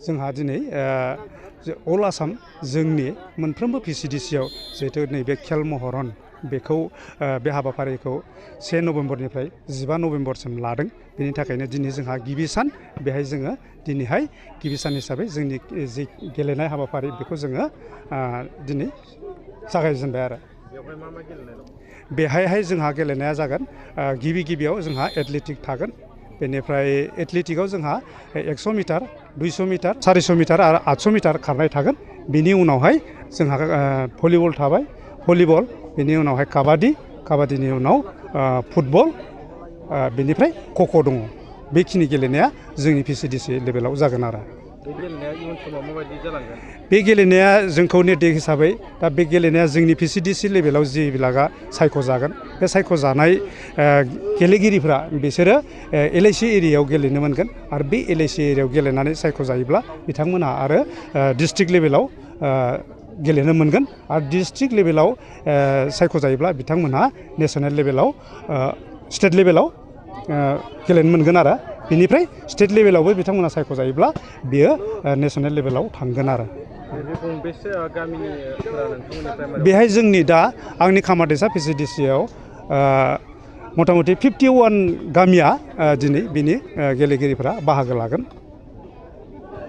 जोंहा दिनै अल आसाम जोंनि मोनफ्रोमबो भिसिडिसिआव जिहेतु नैबे खेल महरन बेखौ बे हाबाफारिखौ 1 नभेम्बरनिफ्राय 15 नभेम्बरसिम लादों। बेनि थाखायनो दिनै जोंहा गिबि सान बेहाय जोङो दिनैहाय गिबि सान हिसाबै जोंनि जि गेलेनाय हाबाफारि बेखौ जोङो दिनै जागायजेनबाय आरो। बेवहाय मा गेलेनाय दं? बेहायहाय जोंहा गेलेनाया जागोन गिबियाव जोंहा एथलेटिक थागोन। बेनिफ्राय एथलेटिकआव जोंहा 100 मिटार 200 मिटार 400 मिटार आरो 800 मिटार खारनाय थागोन। बेनि उनावहाय जोंहा भलिबल थाबाय, भलिबल, बेनि उनावहाय काबादिनि उनाव फुटबल, बेनिफ्राय खख' दङ। बेखिनि गेलेनाया जोंनि भिसिडिसि लेभेलाव जागोन आरो। बे गेलेनाया इयुन समाव माबायदि जालांगोन? बे गेलेनाया जोंखौ निर्देश हिसाबै दा बे गेलेनाया जोंनि भिसिडिसि लेभेलाव जिबिलागा सायख'जागोन। बे सायख'जानाय गेलेगिरिफ्रा बिसोरो LIC एरियायाव गेलेनो मोनगोन आरो बे LIC एरियायाव गेलेनानै सायख'जायोब्ला बिथांमोनहा आरो डिस्ट्रिक्ट लेभेलाव गेलेनो मोनगोन आरो डिस्ट्रिक्ट लेभेलाव सायख'जायोब्ला बिथांमोनहा नेसनेल लेभेलाव स्टेट लेभेलाव गेलेनो मोनगोन आरो बिनिफ्राय स्टेट लेभेलावबो बिथांमोनहा सायख'जायोब्ला बियो नेसनेल लेभेलाव थांगोन आरो। बेहाय जोंनि दा आंनि खामारदैसा भिसिडिसिआव मथा मथि 51 गामिया दिनै बिनि गेलेगिरिफोरा बाहागो लागोन।